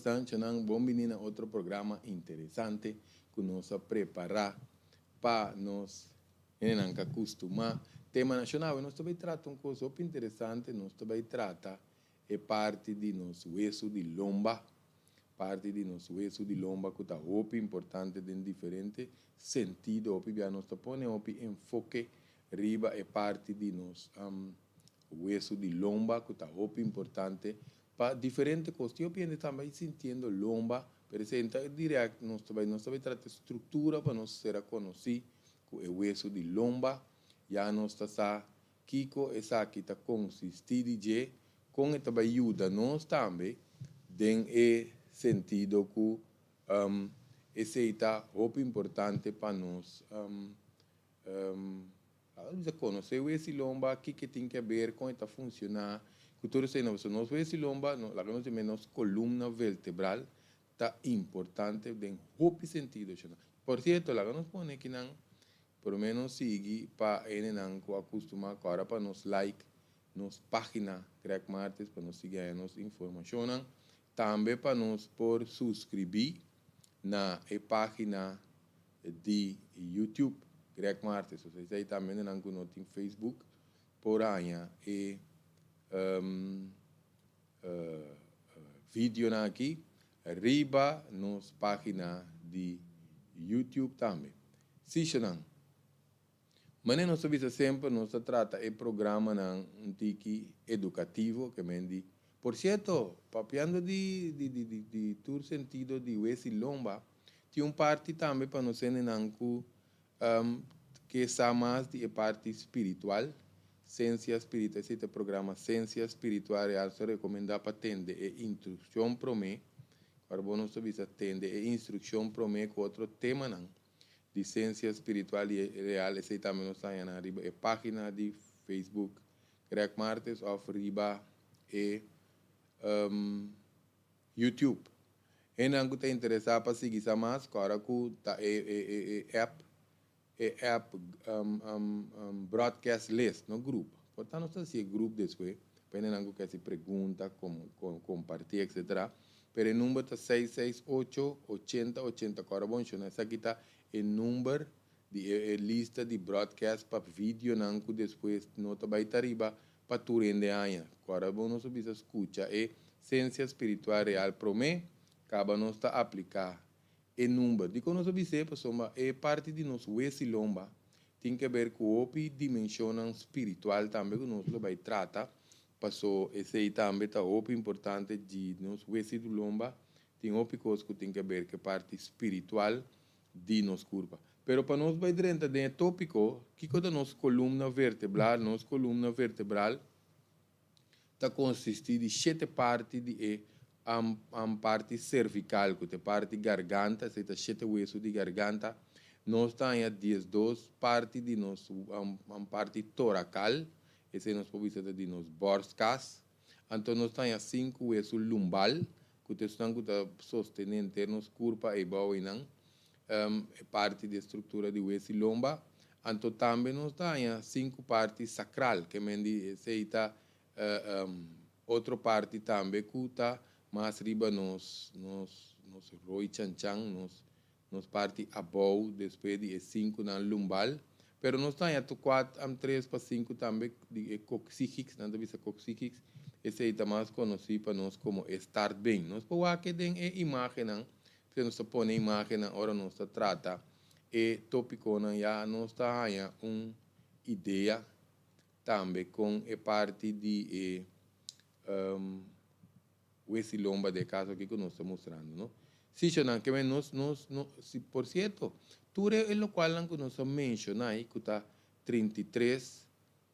Esnan chanan bon bini na otro programa interesante ku nos a prepará pa nos hendenan ku a kustumá tema nashonal. Nos ta bai trata un kos hopi interesante, nos ta bai trata e parti di nos wesu di lomba, parti di nos wesu di lomba ku ta hopi importante den diferente sentido. Hopi bia nos ta pone hopi enfoke riba e parti di nos wesu di lomba ku ta hopi importante pa diferente kos. Tin hopi hende tambe sintiendo lomba, pero esei no ta dirèkt. Nos ta bai trata struktura pa nos ser konosí ku e wesu di lomba. Ya nos ta sa kiko esaki ta konsistí di dje, kon e ta bai yuda nos tambe den e sentido ku esei ta hopi importante pa nos konosé wes'i lomba, kiko tin ke ber, kon e ta funshoná, ku tur esei. Nos wes'i lomba, no, laga nos nos kolumna vertebral ta importante den hopi sentido. Por sierto, laga nos pone akinan, por lo menos sigui pa hendenan ku a kustumá awor pa nos like nos página Greg Martes, pa nos sigui nos informashon. Tambe pa nos por suskribí na e página di YouTube Greg Martes. O sea, tambe nan ku no tin Facebook por haña e video aki riba nos página di YouTube tambe. Si, nan. Manera nos bisa semper, nos ta trata e programanan un tiki edukativo ke men di. Por sierto, papiando di tur sentido di wes'i lomba, tin un parti tambe pa nos ku ke sa mas di parti spiritual, Sensia Spiritual, e programa Sensia Spiritual Real, ta rekomendá pa tende e instrukshon promé, awor nos bisa tende e instrukshon promé ku otro temanan di Sensia Spiritual Real. Esei tambe nos ta na riba e página di Facebook Greg Martes òf riba e YouTube. E nan ku ta interesá pa sigui mas, awor ku ta e app broadcast list, no group. Por tantu, nos ta group despues, pa nan ku ke pregunta, kompartí, etc. Pero e number ta 668 80 80. Awor bon, esaki ta e number di e lista di broadcast pa video nan ku despues no ta bai riba pa tur hende haña. Awor bon, nos bisa skucha e Sensia Spiritual Real promé, kaba nos ta apliká e number. Di kon nos bisa, pasobra e parti di nos wes'i lomba tin ke ber ku hopi dimenshon spiritual tambe ku nos lo bai trata. Paso esei tambe ta hopi importante di nos wes'i lomba, tin hopi kos ku tin ke ber ku parti spiritual di nos kurpa. Pero pa nos bai drenta den tópiko, kiko ta nos kolumna vertebral? Nos kolumna vertebral ta konsistí di shete parti di e parti servikal, ku ta parti garganta, esei ta shete wesu di garganta. Nos tin 12 parti di nos parti torakal, esei nos por bisa di nos borstkas. Anto nos tin sinku wesu lumbal, ku ta ku ta sostené nos kurpa i bou parti di struktura di wes'i lomba. Anto tambe nos tin sinku parti sakral, ke men di esei ta otro parti tambe ku ta mas riba nos roi chanchan, nos parti abou despues di sinku nan lumbal. Pero nos tin kuater, tres pa sinku tambe di coccyx, nan ta bisa coccyx, esei ta mas konosí pa nos komo startbeen. Nos por wak den e imágen, ku nos pone imágen ora nos ta trata e tópiko, ya nos ta un idea tambe ku e parti di e wes'i lomba di kaso aki ku nos ta mustrando, no? Si, nan ke nos no, si, por sierto, tur e lokual ku nos a menshoná, ku ta 33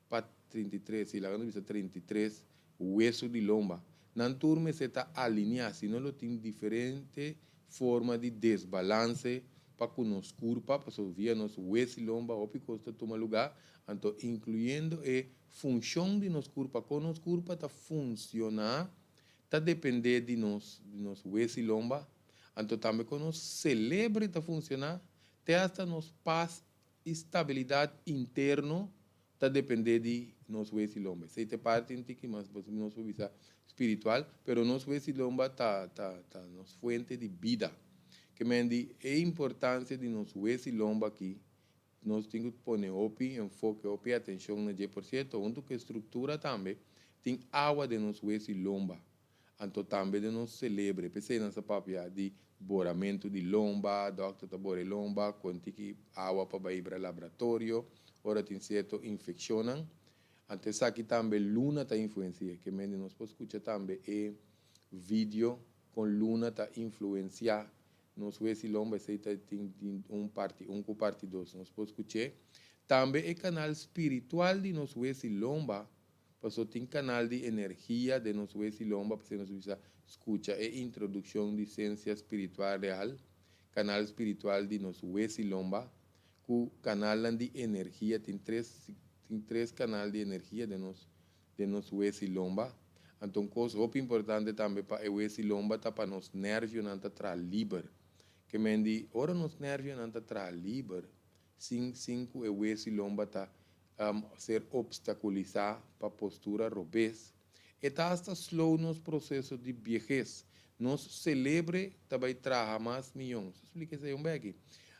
pa 33, i laga nos bisa 33 wesu di lomba. Nan tur mester ta alineá, si no lo tin diferente forma di desbalanse pa ku nos kurpa, paso via nos wes'i lomba, hopi kos ta tuma lugá, anto inkluyendo e funshon di nos kurpa, kon nos kurpa ta funshoná, ta dependé di nos wes'i lomba, anto tambe kon nos selebre ta funshoná, te hasta nos pas i stabilidat interno ta dependé di nos wes'i lomba. Esei ta parti un tiki mas, nos por bisa. Spiritual, pero nos wes'i lomba ta ta ta nos fuente di bida. Ke men di e importancia di nos wes'i lomba aki, nos tin ku pone hopi enfoke, hopi atencion na dje. Por cierto, hunto ku e structura tambe tin awa den nos wes'i lomba, anto tambe den nos celebre. P'esei nan sa papia di boramentu di lomba, dokter ta bora e lomba, kon tiki awa pa bai ibra laboratorio ora tin cierto infeccionnan. Anto esaki tambe luna ta influencia. Ke mende nos por skucha tambe e video kon luna ta influencia nos wes i lomba. Esei ta tin un parti un ku parti dos. Nos por skuch'é. Tambe e kanal spiritual di nos wes i lomba, paso tin kanal di energia den nos wes i lomba, p'esei nos bisa skucha e introdukshon di Sensia Spiritual Real, kanal spiritual di nos wes i lomba. Ku kanalnan di energia tin tres tin tres kanal di energia den nos den nos wes i lomba. Anto un kos hopi importante tambe pa e wes i lomba ta pa nos nervionan ta traha liber. Ke men di ora nos nervionan ta traha liber sin sin ku e wes i lomba ta ser obstakulisá pa postura robes, e ta hasta slow nos proseso di biehes. Nos selebre ta bai traha mas miyon. So splika esei un beki.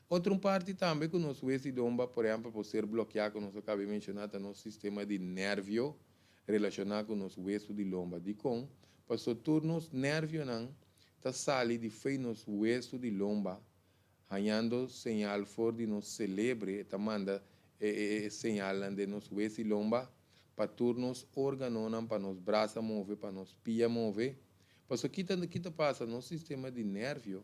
Otro un parti tambe ku nos wes di lomba, por ehèmpel, por ser blokiá ku nos a kaba di menshoná ta nos sistema di nervio relashoná ku nos wesu di lomba. Dikon? Pasobra tur nos nervionan ta sali di fei nos wesu di lomba Hañando señal for di nos selebre e ta manda e señalnan den nos wes i lomba pa tur nos órganonan, pa nos brasa move, pa nos pia move. Pasobra kita kita pasa? Nos sistema di nervio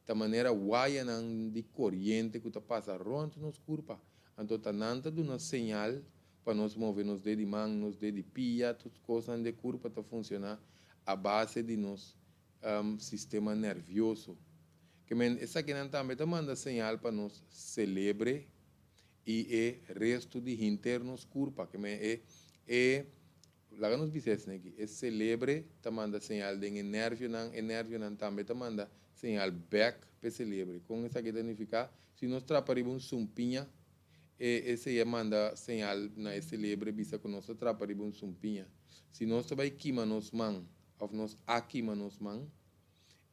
ta manera wayanan di koriente ku ta pasa rònt nos kurpa. Anto ta nan ta duna señal pa nos move nos ded di man, nos ded di pia, tur kosnan den kurpa ta funshoná a base di nos sistema nervioso. Ke men esakinan tambe ta manda señal pa nos selebre i e restu di hinter nos kurpa. Ke men e e laga nos bisa esaki aki, e selebre ta manda señal den e nervionan, e nervionan tambe ta manda señal bek pa e selebre. Kon esaki ta nifiká? Si nos trapa riba un sumpiña, e esei a manda señal na e selebre bisa ku nos ta trapa riba un sumpiña. Si nos ta bai kima nos man, òf nos a kima nos man,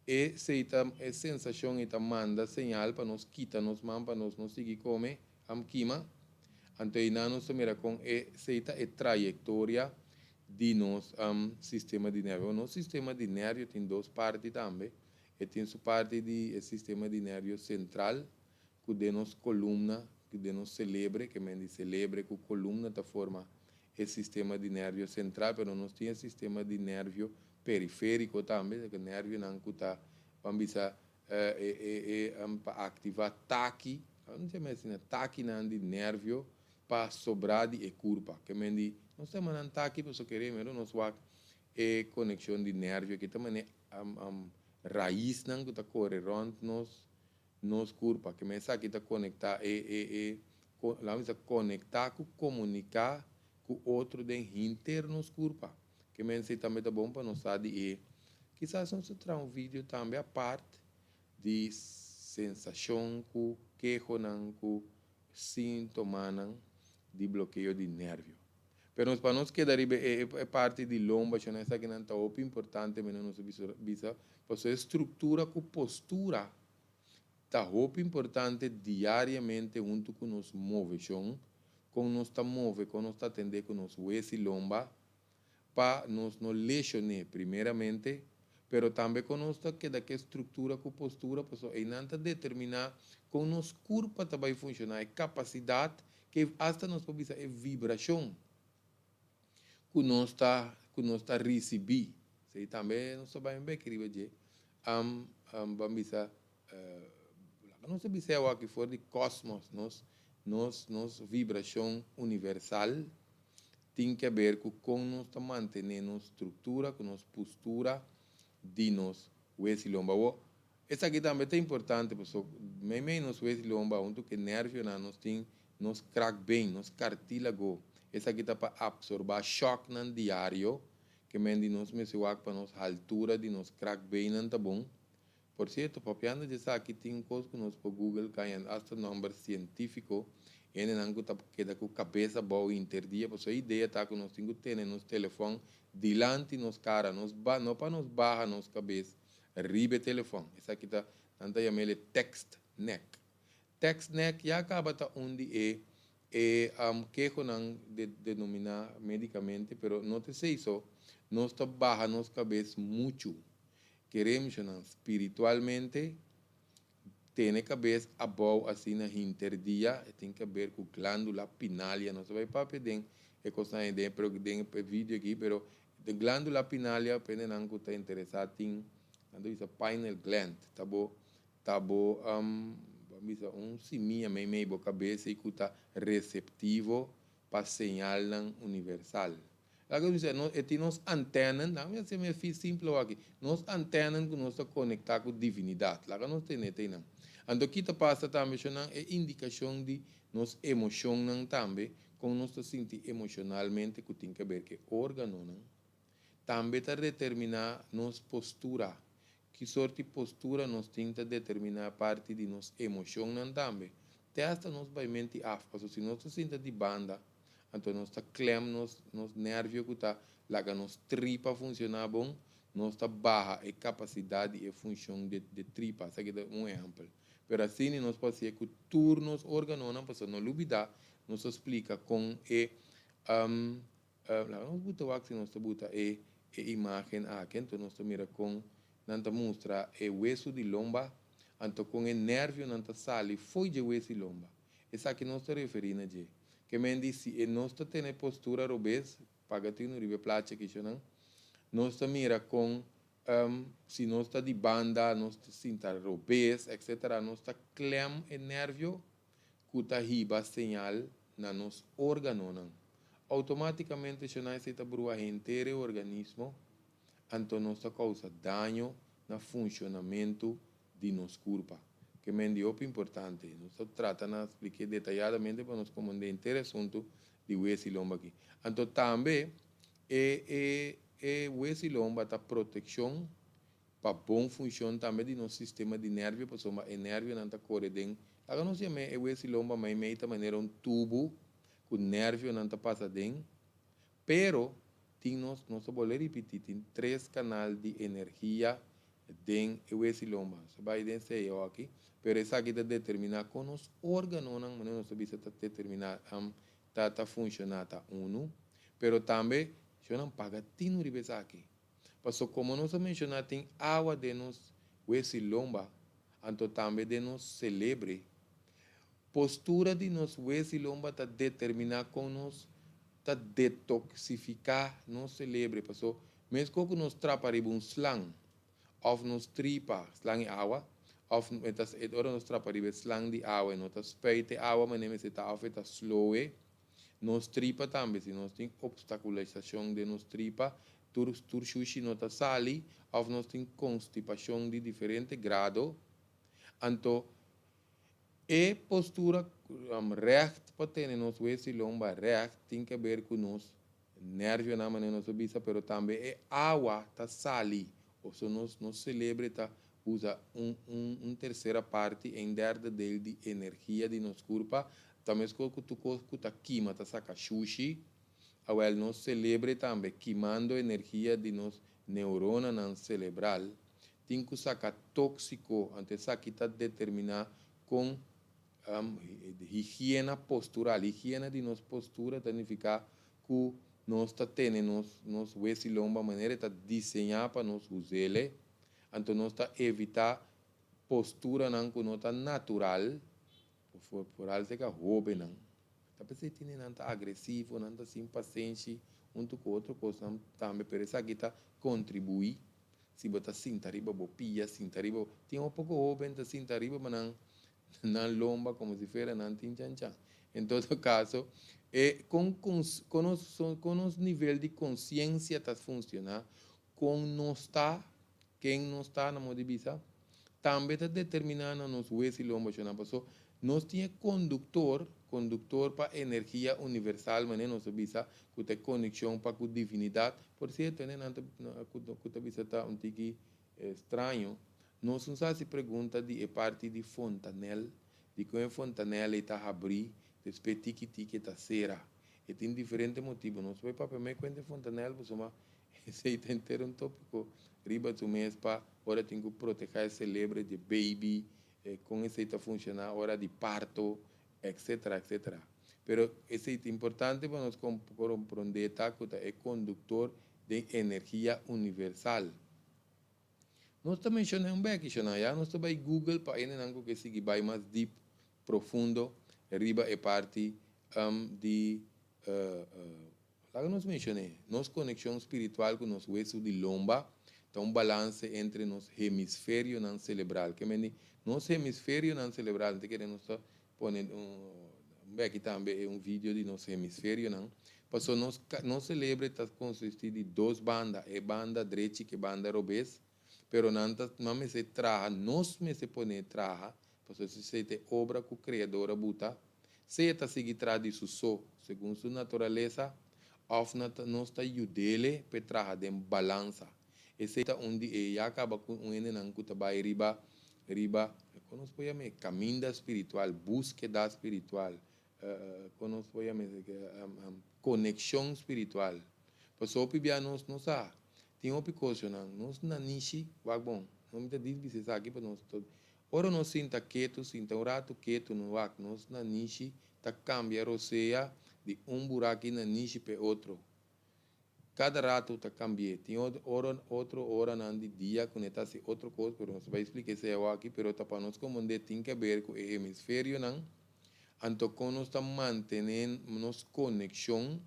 e sei ta e sensashon ei ta manda señal pa nos kita nos man pa nos no sigui kome am kima. Anto einan nos ta mira kon e sei ta e trayektoria di nos sistema di nervio. Nos sistema di nervio tin dos parti tambe. E tin su parti di e sistema di nervio sentral ku den nos kolumna, ku den nos selebre, ke men di selebre ku kolumna ta forma e sistema di nervio sentral, pero nos tin e sistema di nervio perifériko tambe, e nervionan ku ta, ban bisa, e e pa aktivá taki, no yama asina, takinan di nervio pa sobrá di e kurpa. Ke men di, nos ta yama nan taki pasobra kere mero nos wak e konekshon di nervio aki ta manera raisnan ku ta kore rònt nos nos kurpa. Ke men esaki ta konektá e e e laga mi bisa konektá ku komuniká ku otro den hinter nos kurpa. Ke men esei tambe ta bon pa nos sa di e kisas nos ta traha un video tambe apart di sensashon ku kehonan ku sintomanan di blokeo di nervio. Pero nos pa nos keda riba e e parti di lomba shona esakinan ta hopi importante mene nos a bisa bisa pasobra e struktura ku postura ta hopi importante diariamente huntu ku nos moveshon, kon nos ta move, kon nos ta atende ku nos wes i lomba pa nos no leshone primeramente, pero tambe kon nos ta keda ku e struktura ku postura pasobra einan ta determina kon nos kurpa ta bai funshoná, e kapasidat Ke asta nos por bisa e vibrashon ku nos ta ku nos ta risibí. Esei tambe nos ta bai un bek riba dje. Am ban bisa laga nos ta bisa e awor aki for di kosmos nos nos nos vibrashon universal tin ke ber ku kon nos ta mantené nos struktura ku nos pustura di nos wes i lomba. Awor Esaki tambe ta importante paso meimei nos wes lomba hunto ku e nervionan nos tin nos kraakbeen, nos kartílago. Esaki ta pa apsorbá shòknan diario ke men di nos mester wak pa nos haltura di nos kraakbeennan ta bon. Por sierto, papiando di esaki tin un kos ku nos por google kaña asta nòmber sientífiko, hendenan ku ta keda ku kabes abou hinter dia paso e idea ta ku nos tin ku tene nos telefòn. dilanti nos kara, nos ba, no pa nos baha nos kabes riba e telefòn. Esaki ta, nan ta yam'el e text neck. Text neck ya kaba ta un di e e kehonan de denominá médikamente, pero no ta esei so, nos ta baha nos kabes muchu. Keremshonan spiritualmente tene kabes abou asina hinter dia, e tin ke ber ku glándula pinalia. Nos ta bai papia den e kosnan ei den e den e video aki, pero e glándula pinalia pa hendenan ku ta interesá tin, nan ta bisa pineal gland, ta bo ta bo ban bisa un simia meimei bo kabes ei ku ta reseptivo pa señalnan universal. Laga nos bisa, e tin nos antènan, laga mi hasi mi fi simpel awor aki, nos antènan ku nos ta konektá ku divinidat, laga nos tene te einan. Anto ki ta pasa tambe shonnan, e indikashon di nos emoshonnan tambe, kon nos ta sinti emoshonalmente ku tin ke ber ku e órganonan, tambe ta determiná nos postura. Ki sort di postura nos tin ta determiná parti di nos emoshonnan tambe. Te asta nos bai menti af, pasobra si nos ta sinta di banda, anto nos ta klem nos nos nervio ku ta laga nos tripa funshoná bon, nos ta baha e kapasidat di e funshon di di tripa. Esaki ta un ehèmpel. Pero asina nos por hasié ku tur nos órganonan, pasobra no lubidá nos a splika kon e Laga nos buta wak si nos ta buta e e imagen aki, anto nos ta mira kon nan ta mustra e wesu di lomba, anto kon e nervionan ta sali fo'i dje wes di lomba. Esaki nos ta referí na dje. Ke men di si e nos ta tene postura robes, paga tinu riba e plachi aki shonan, nos ta mira kon si nos ta di banda, nos ta sinta robes, etcetera, nos ta klem e nervio ku ta hiba señal na nos órganonan. Outomátikamente shonai esei ta brua henter e organismo, anto nos ta kousa daño na funshonamentu di nos kurpa. Ke men di hopi importante. Nos ta trata na splik'é detayadamente pa nos komprendé henter e asuntu di wes i lomba aki. Anto tambe e e e wes i lomba ta protekshon pa bon funshon tambe di nos sistema di nervio pasobra e nervionan ta kore den, laga nos yam'é e wes i lomba meimei ta manera un tubu ku nervionan ta pasa den, pero tin nos, nos ta bolbe ripití, tin tres kanal di energia den e wes i lomba. Nos ta bai den esei aki, pero esaki ta determiná kon nos órganonan, manera nos ta bisa, ta determiná, ta ta funshoná ta unu, pero tambe shownan paga tinu riba esaki. Paso komo nos a menshoná tin awa den nos wes i lomba, anto tambe den nos selebre. Postura di nos wes i lomba ta determiná kon nos ta detoksifiká nos selebre. Paso meskos ku nos trapa riba un slang òf nos tripa, slang i awa, òf e ta ora nos trapa riba e slang di awa e no ta spuit e awa manera mester ta òf e ta slow e. Nos tripa tambe, si nos tin obstakulisashon den nos tripa, tur tur shushi no ta sali òf nos tin konstipashon di diferente grado, anto e postura règt pa tene nos wes i lomba règt tin ke ber ku nos nervionan manera nos a bisa, pero tambe e awa ta sali, oso nos nos selebre ta usa un un un tersera parti, een derde deel di energia di nos kurpa, ta meskos ku tur kos ku ta kima ta saka shushi, awel nos selebre tambe kimando energia di nos neuronanan selebral tin ku saka tóksiko, anto esaki ta determiná kon higiena postural, higiena di nos postura ta nifiká ku nos ta tene nos nos wes i lomba manera e ta diseñá pa nos us'el, anto nos ta evitá posturanan ku no ta natural, foral serka hóbennan. Ta p'esei tene nan ta agresivo, nan ta sin pasenshi huntu ku otro kosnan tambe, pero esaki ta kontribuí si bo ta sinta riba bo pia, sinta riba, tin un poko hóben ta sinta riba nan nan lomba komo si fuera nan tin chanchan. En todo kaso, e kon kon nos kon nos nivel di konsiensia ta funshoná, kon nos ta, ken nos ta na modo di bisa, tambe ta determiná na nos wes i lomba shona. Paso nos tin e konduktor, konduktor pa energia universal manera nos ta bisa, ku ta e konekshon pa ku divinidat. Por sierto, hende nan ta ku ta bisa ta un tiki straño, Nos un sa hasi pregunta di e parti di fontanel, dikon e fontanel ei ta habrí, despues tiki tiki e ta sera. E tin diferente motibu. Nos por papia mei kuenta e fontanel pasobra. Esei ta henter un tópiko riba su mes pa ora tin ku protehá e selebre di baby, kon esei ta funshoná ora di parto, etcetera, etcetera. Pero esei ta importante pa nos komprondé ta ku ta e konduktor den energia universal. Nos ta menshoná un beki shoná, ya nos ta bai Google pa hendenan ku ke sigui bai mas dip, profundo, riba e parti di Laga nos menshoné, nos konekshon spiritual ku nos wesu di lomba ta un balanse entre nos hemisferionan selebral. Ke men di nos hemisferionan selebral? Ta kere nos ta pone un beki tambe e un video di nos hemisferionan. Paso nos nos selebre ta konsistí di dos banda, e banda drechi ku e banda robes, pero nan ta nan mester traha, nos mester pone traha, pasobra esei ta e obra ku Kreador a buta. Sea ta sigui traha di su so, segun su naturalesa, òf na ta nos ta yud'ele p'e traha den balansa. Esei ta un di e ya kaba ku un hendenan ku ta bai riba riba, kon nos por yam'é, kaminda spiritual, búskeda spiritual, kon nos por yam'é, konekshon spiritual. Pasobra hopi bia nos no sa, tin hopi kosnan, nos nanishi, wak bon, no mi ta disbisa esaki pa nos Ora nos sinta ketu, sinta un ratu ketu no wak nos nanishi ta kambia rosea di un buraki nanishi p'e otro. Kada ratu ta kambi'é. Tin ora otro oranan di dia ku ne ta hasi otro kos, pero nos ta bai splika esei awaki, pero ta pa nos komprendé tin ke ber ku e hemisferionan, anto kon nos ta mantené nos konekshon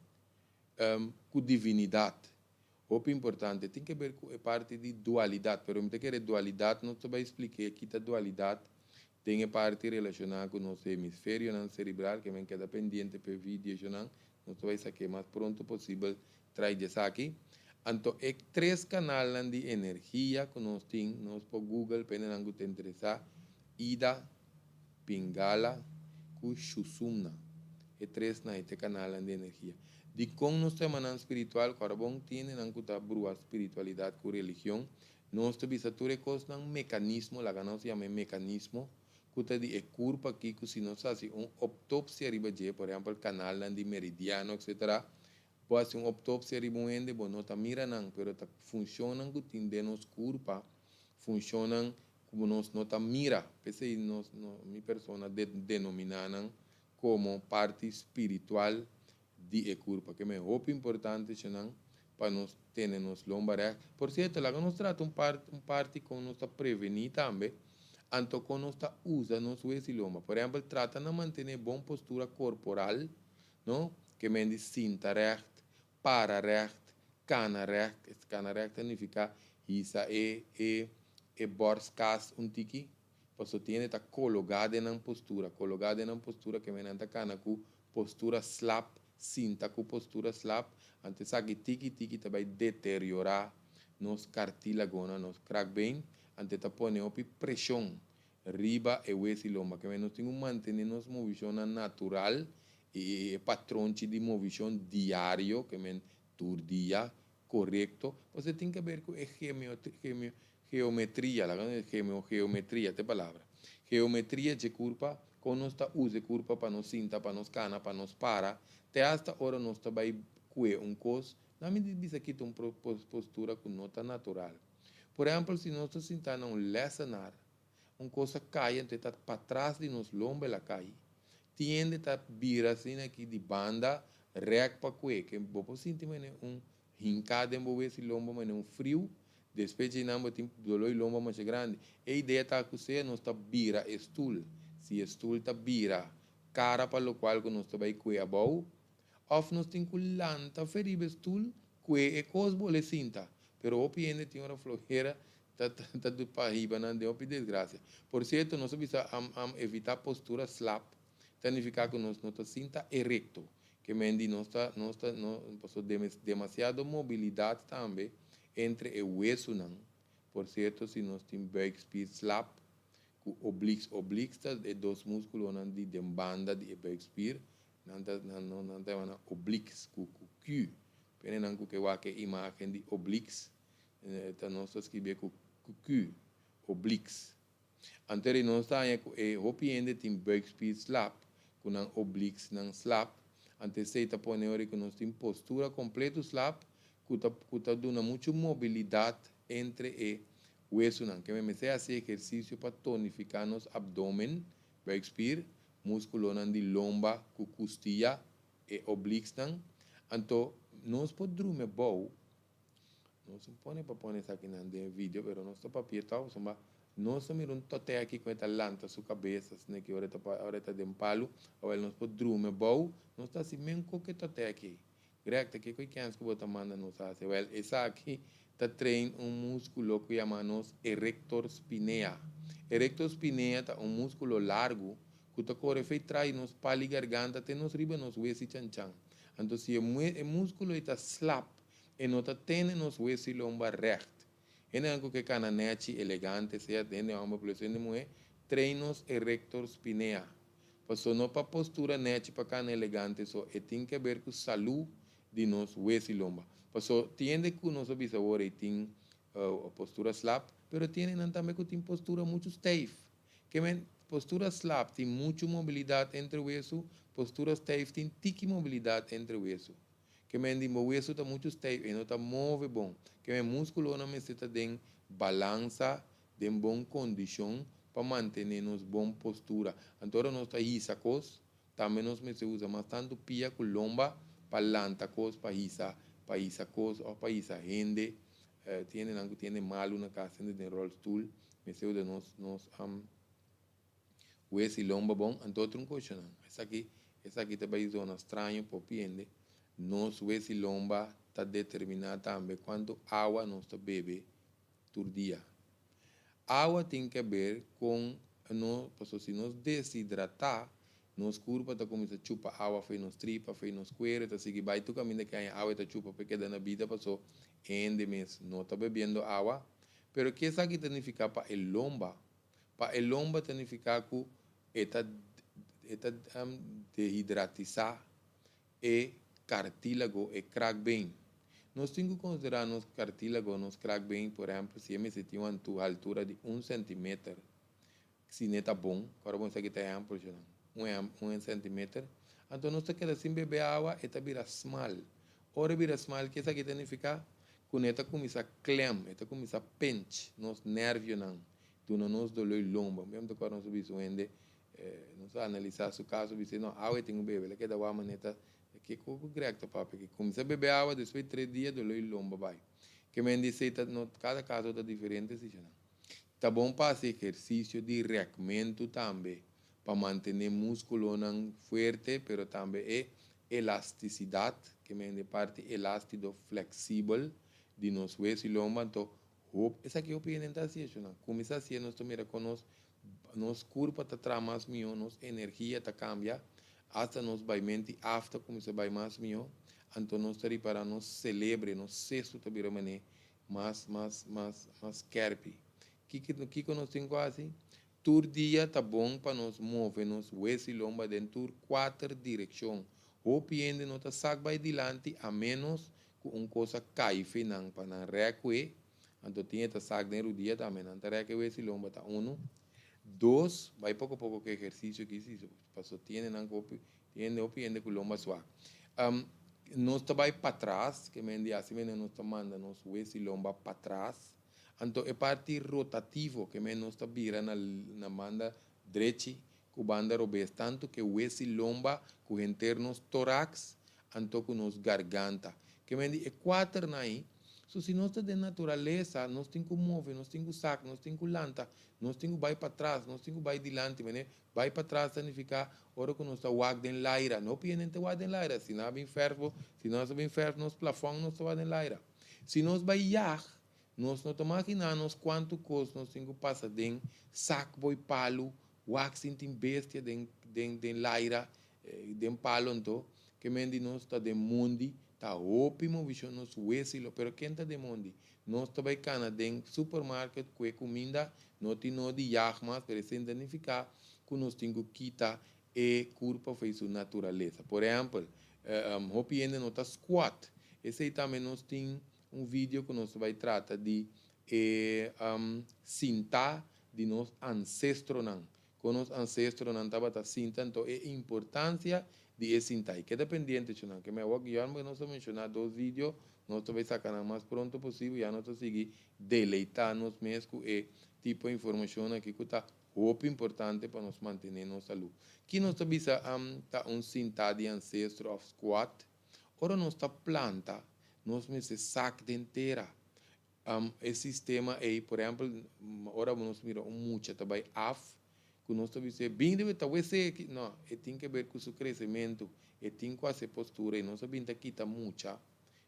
ku divinidat. Hopi importante. Tin ke ber ku e parti di dualidat, pero mi ta kere dualidat nos ta bai splik'é ki ta dualidat den e parti relashoná ku nos hemisferionan serebral, ke men keda pendiente p'e videonan, nos ta bai sak'é mas pronto posibel trai di esaki. Anto e tres kanalnan di energia ku nos tin, nos por google pa hendenan ku ta interesá, Ida, Pingala ku Shusumna. E tresnan ei ta e kanalnan di energia. Dikon nos ta yama nan spiritual? Ku ora bon tin hendenan ku ta brua spiritualidat ku religion. Nos ta bisa tur e kosnan mekanismo, laga nos yama e mekanismo, ku ta di e kurpa aki ku si nos hasi un optopsia riba dje, por ehèmpel kanalnan di meridiano etcetera, bo hasi un optopsia riba un hende bo no ta mira nan, pero ta funshonnan ku tin den nos kurpa, funshonnan ku nos no ta mira. P'esei nos no, mi persona de denominá nan komo parti spiritual di e kurpa. Ke men hopi importante nan pa nos tene nos lomba règt. Por sierto, laga nos trata un par un parti kon nos ta prevení tambe, anto kon nos ta usa nos wes di lomba. Por ehèmpel, trata na mantené bon postura korporal, no? Ke men di sinta règt, para règt, kana règt. Kana règt ta nifiká hisa e e e bòrskas un tiki, pasobra tin hende ta kologá den nan postura. Kologá den nan postura ke men nan ta kana ku postura slap, sinta ku postura slap, anto esaki tiki tiki ta bai deteriorá nos kartílagonan, nos kraakbeen, anto e ta pone hopi preshon riba e wes i lomba. Ke men nos tin ku mantené nos movishonnan natural i e patronchi di movishon diario, ke men tur dia, korekto, pasobra e tin ke ber ku e geometria, laga nos di geometria ta e palabra, geometria dje kurpa, kon nos ta usa e kurpa pa nos sinta, pa nos kana, pa nos para, te asta ora nos ta bai kue un kos, nan mi di bisa kita un postura ku no ta natural. Por ehèmpel, si nos ta sinta na un lèsenar, un kos a kai anto e ta patras di nos lomba el a kai, tin hende ta bira asina aki di banda rèk pa kue, ke bo por sinti manera un hinká den bo wes di lomba manera un friu, despues dje nan bo tin doló di lomba masha grandi. E idea ta ku sea nos ta bira e stul, si e stul ta bira kara pa lokual ku nos ta bai kue abou, òf nos tin ku lanta fe riba e stul kue e kos bole sinta. Pero hopi hende tin ora flohera ta ta pa hiba nan den hopi desgrasia. Por sierto nos a bisa am am evitá postura slap ta nifiká ku nos no ta sinta erekto. Ke men di nos ta nos ta no paso demasiado mobilidat tambe entre e wesunan. Por sierto si nos tin buikspier slap ku obliques obliques ta e dos muskulonan di den banda di e buikspier nan ta nan no nan ta yama nan obliques ku ku Q. Pene nan ku ke wak e imagen di obliques ta nos ta skibié ku Q, obliques. Anto eri nos ta haña ku e hopi hende tin buikspier slap, ku nan obliques nan slap. Anto esei ta pone ora ku nos tin postura kompleto slap, ku ta duna muchu mobilidat entre e wesunan. Ke men mester hasi ehersisio pa tonifiká nos abdomen, buikspier, múskulonan di lomba ku kustia e obliques nan. Anto nos por drumi abou, nos no pone pa pone esaki nan den video, pero nos ta papia tòg, pasobra nos ta mira un tote aki ku e ta lanta su kabes asina ki ora e ta ora e ta den palu, awel nos por drumi abou, nos ta hasi men ku e tote aki. Greg, ta kiko e kens ku bo ta manda nos hasi? Wèl, esaki ta train un múskulo ku yama nos erector spinea. Erector spinea ta un múskulo largu ku ta kore fei trai nos pal i garganta te nos riba nos wesi chanchan. Anto si e múskulo ei ta slap, e no ta tene nos wesi lomba règt. Hendenan ku ke kana nèchi, elegante, sea hende hòmber plus hende muhé, train nos erector spinea. Paso no pa postura nèchi pa kana elegante so, e tin ke ber ku salú di nos wesi lomba. Paso tin hende ku nos a bisa awor ei tin postura slap, pero tin hendenan tambe ku tin postura muchu stijf. Ke men, postura slap tin muchu mobilidat entre wesu, postura stijf tin tiki mobilidat entre wesu. Ke men di bo wesu ta muchu stijf, e no ta move bon. Ke men muskulonan mester ta den balansa, den bon kondishon pa mantené nos bon postura. Anto ora nos ta hisa kos, tambe nos mester usa mas tantu pia ku lomba pa lanta kos, pa hisa kos òf pa hisa hende. Tin hendenan ku tin hende malu na kas, hende den rolstoel, mester usa nos wesi lomba bon. Anto otro un kosnan, esaki ta bai zona straño pa hende. Nos wesi lomba ta determiná tambe kuantu awa nos ta bebe tur dia. Awa tin ke ber ku no, pasobra si nos deshidratá, nos kurpa ta kuminsá chupa awa for di nos tripa, for di nos kueru, ta sigui bai tur kaminda ku awa ta chupa pa keda na bida, pasobra hende mes no ta bebiendo awa. Pero kiko esaki ta nifiká pa e lomba? Pa e lomba ta nifiká ku e ta dehidratisá e kartílago, e kraakbeen. Nos tin ku konsiderá nos kartílago, nos kraakbeen, por ehèmpel, si e mester tin un altura di 1 sèntimeter, si no ta bon, awor bon esaki ta ehèmpel, 1 sèntimeter, anto nos ta keda sin bebe awa, e ta bira smal. Ora bira smal, kiko esaki ta nifiká? Ku e ta kuminsá klem, e ta kuminsá pinch nos nervionan, duna nos doló lomba. Mesmo ku nos bisa hende, nos analisá su kaso, bisa, no, awa tin ku bebe, el a keda wak manera kiko ku Greg ta papia aki. Kuminsá bebe awa, despues di 3 dia doló lomba bai. Ke men di ta, no, kada kaso ta diferente, si no. Ta bon pa hasi ehersisio di rekmentu tambe, pa mantené múskulonan fuerte, pero tambe e elastisidat, ke men di parti elástiko, fleksibel di nos wesi lomba. Anto, hop, esaki hopi hende ta hasi no. Kuminsá hasi, nos ta mira ku nos kurpa ta traha mas mihó, nos energia ta kambia, asta nos baimentu afta kuminsá bai mas mihó, anto nos ta ripará nos selebre, nos sesu ta bira mané mas, mas, mas, mas skèrpi. Kiko nos tin ku hasi? Tur dia ta bon pa nos move nos wesi lomba den tur kuater direkshon. Hopi hende no ta sak bai dilanti a menos ku un kos kai fei nan pa nan rèk e, anto tin ta sak den rudia tambe, nan ta rèk e wesi lomba ta unu. Dos, bai poko poko ku ehersisio ki si, paso tin nan hopi, tin hopi hende ku lomba swak. Nos ta bai patras, ke men di asina nos ta manda nos wesi lomba patras. Anto e parti rotativo, ke men nos ta bira na banda drechi ku banda robes, tantu ku wesi lomba ku henter nos tórax, anto ku nos garganta. Ke men di e kuater nan ei, so si nos ta den naturalesa, nos tin ku move, nos tin ku sak, nos tin ku lanta, nos tin ku bai patras, nos tin ku bai dilanti, mene bai patras ta nifiká ora ku nos ta wak den laira. No piden te wak den laira, si nan bin verf, si nos bin verf nos plafòn, nos ta wak den laira. Si nos bai jag, nos no ta imaginá nos kuantu kos nos tin ku pasa den sak boi palu, wak si tin bestia den laira, den palu anto, ke men di nos ta den mondi, ta hopi movishon nos wesi lo, pero ken ta den mondi? Nos ta bai kana den supermarket ku e kuminda, no tin no di jag mas, pero esei ta nifiká ku nos tin ku kita e kurpa for di su naturalesa. Por ehèmpel, hopi hende no ta squat. Esei tambe nos tin un video ku nos bai trata di e sinta di nos ansestronan. Ku nos ansestronan tabata sinta, anto e importansia di e sinta. I keda pendiente, chunan, ke mi awor nos a menshoná dos video. Nos ta bai saka nan mas pronto posibel, ya nos ta sigui deleitá nos mes ku e tipo informashon aki ku ta hopi importante pa nos mantené nos salú. Ki nos ta bisa ta un sintá di ansestro òf squat? Ora nos ta planta, nos mester sak den tera. E sistema ei, por ehèmpel, ora nos mira un mucha ta bai af, ku nos ta bis'é, Bin riba e ta wesé aki. No, e tin ke ber ku su kresementu, e tin ku hasi e postura ei. Nos a bin ta kita mucha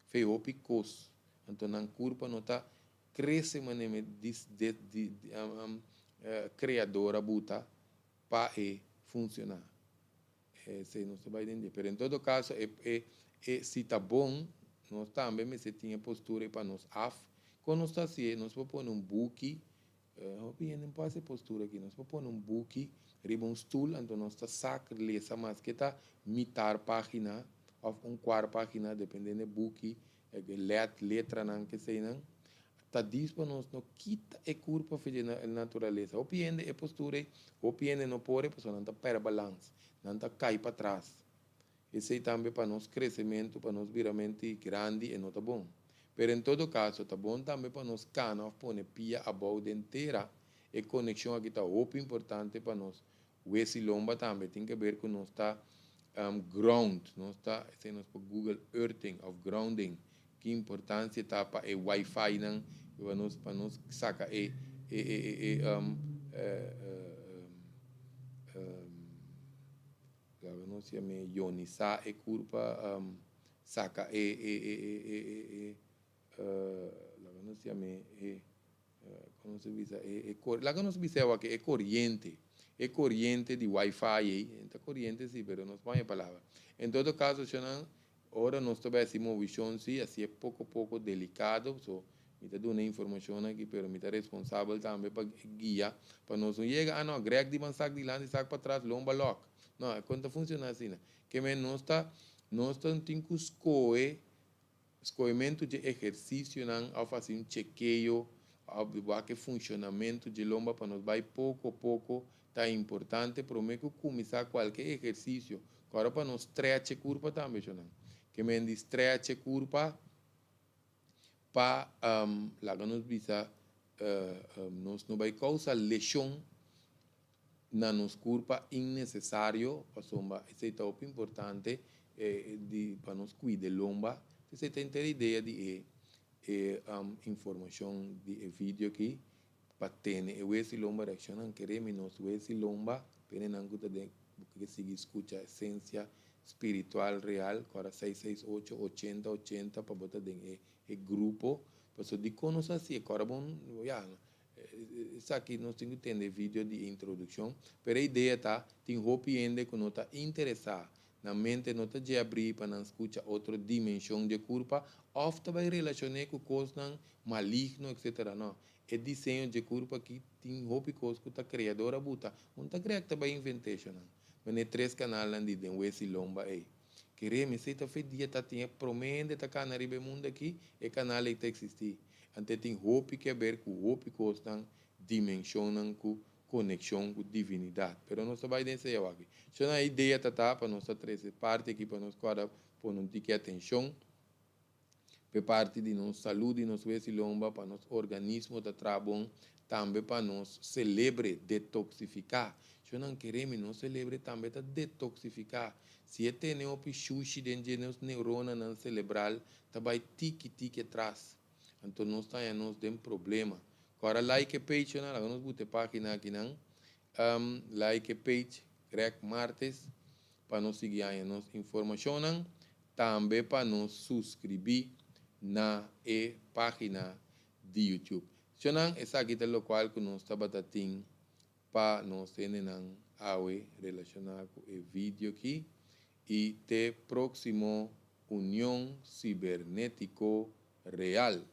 fe hopi kos, anto nan kurpa no ta krese manera di Kreador a buta pa e funshoná. Esei nos ta bai den dje. Pero en todo kaso e e e si ta bon, nos tambe mester tin e postura ei pa nos af. Kon nos ta hasié? Nos por pone un buki, hopi hende no por hasi e postura aki. Nos por pone un buki riba un stul, anto nos ta sak lesa maske ta mitar pagina òf un kuar pagina, dependendo e buki, E let, letranan, keseinan, ta dis pa nos no kita e kurpa for dje naturalesa. Hopi hende e postura ei, hopi hende no por e pasobra nan ta pèrdè balans, nan ta kai patras. Esei tambe pa nos kresementu, pa nos biramentu grandi e no ta bon. Pero en todo kaso ta bon tambe pa nos kana òf pone pia abou den tera. E konekshon aki ta hopi importante pa nos Wes i lomba tambe tin ke ber ku nos ta ground, nos ta, esei nos por google earthing of grounding, ki importancia ta pa e wifi nan pa nos pa nos saka e e e e e laga nos yam'e ionisa e kurpa saka e e e e e e laga nos yam'e e Kon nos ta bisa e e laga nos bisa awa ke e koriente e koriente di wifi ei e ta koriente si pero nos pon e palabra en todo kaso shonnan ora nos ta bai hasi movishon si hasi e poko poko delikado so mi ta duna e informashon aki pero mi ta responsabel tambe pa guia pa nos no yega ah no Greg di ban sak dilanti sak patras lomba lòk no e kon ta funshoná asina ke men nos ta nos ta tin ku skohe Skohementu dje ehersisionan òf hasi un chekeo òf wak e funshonamentu dje lomba pa nos bai poko poko ta importante promé ku kuminsá kualke ehersisio. Kòrda pa no stretch e kurpa tambe shonnan. Ke men di stretch e kurpa pa laga nos bisa nos no bai kousa leshon na nos kurpa innesesario pasobra esei ta hopi importante di pa nos kuida e lomba. Esei ta henter idea di e e informashon di e video aki pa tene e wes di lomba reakshonan kere mi nos wes di lomba pene nan ku ta den ku ke sigui skucha esensia spiritual real kora seis seis ocho ochenta ochenta pa bo ta den e e grupo pasobra dikon nos a hasi e kora bon ya Esaki nos tin ku tende e video di e introdukshon, pero e idea ta tin hopi hende ku no ta interesá, nan mente no ta dje abrí pa nan skucha otro dimenshon dje kurpa òf ta bai relashon'é ku kosnan maligno etsetera. No, e diseño dje kurpa aki tin hopi kos ku ta Kreador a buta, un ta krea ku ta bai invent'e-shonnan. Manera e tres kanalnan di den wes i lomba ei. Kere mi esei ta fe dia ta tin e promé hende ta kana riba e mundu aki, e kanal ei ta eksistí. Ante tin hopi ke ber ku hopi kosnan, dimenshonnan ku konekshon ku divinidat. Pero nos ta bai den esei awaki. Shona e idea ta ta pa nos ta trese parti aki pa nos kòrda pone un tiki atenshon p'e parti di nos salú di nos wes i lomba, pa nos organismo ta traha bon, tambe pa nos selebre detoksifiká. Shonnan kere mi, nos selebre tambe ta detoksifiká. Si e tene hopi shushi den dje nos neuronanan selebral ta bai tiki tiki atras. Anto nos ta haña nos den problema. Kòrda like e page shonnan, laga nos buta e pagina akinan. Like e page Greg Martes pa nos sigui haña nos informashonnan, tambe pa nos suskribí na e página di YouTube. Shonnan, esaki ta lokual ku nos tabata tin pa nos hendenan awe relashoná ku e video aki i te próksimo Union Sibernétiko Real.